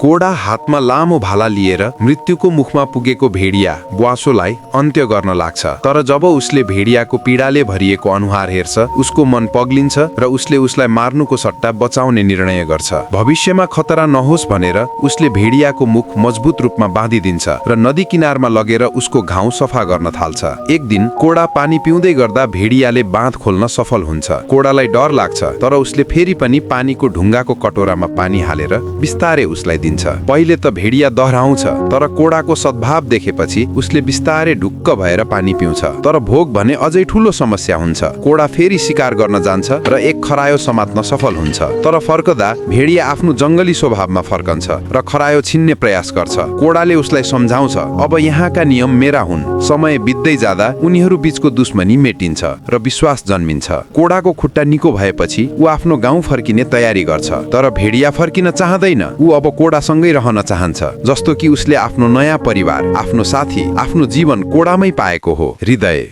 कोडा हातमा लामो भाला लिएर मृत्युको मुखमा पुगेको भेडिया ब्वासोलाई अन्त्य गर्न लाग्छ। तर जब उसले भेडियाको पीडाले भरिएको अनुहार हेर्छ, उसको मन पग्लिन्छ र उसले उसलाई मार्नुको सट्टा बचाउने निर्णय गर्छ। भविष्यमा खतरा नहोस् भनेर उसले भेडियाको मुख मजबुत रूपमा बाँधिदिन्छ र नदी किनारमा लगेर उसको घाउ सफा गर्न थाल्छ। एक दिन कोडा पानी पिउँदै गर्दा भेडियाले बाँध खोल्न सफल हुन्छ। कोडालाई डर लाग्छ, तर उसले फेरि पनि पानीको ढुङ्गाको कटोरामा पानी हालेर बिस्तारै उसलाई दिन्छ। पहिले त भेडिया दहराउँछ, तर कोडाको सद्भाव देखेपछि उसले बिस्तारै ढुक्क भएर पानी पिउँछ। तर भोक भने अझै ठूलो समस्या हुन्छ। कोडा फेरि शिकार गर्न जान्छ र एक खरायो समात्न सफल हुन्छ। तर फर्कदा भेडिया आफ्नो जंगली स्वभावमा फर्कन्छ र खरायो छिन्ने प्रयास गर्छ। कोडाले उसलाई सम्झाउँछ, अब यहाँका नियम मेरा हुन्। समय बित्दै जाँदा उनीहरू बीचको दुश्मनी मेटिन्छ र विश्वास जन्मिन्छ। कोडाको खुट्टा निको भएपछि ऊ आफ्नो गाउँ फर्किने तयारी गर्छ। तर भेडिया फर्किन चाहँदैन। ऊ अब कोडासँगै रहन चाहन्छ, जस्तो कि उसले आफ्नो नयाँ परिवार, आफ्नो साथी, आफ्नो जीवन कोडामै पाएको हो। हृदय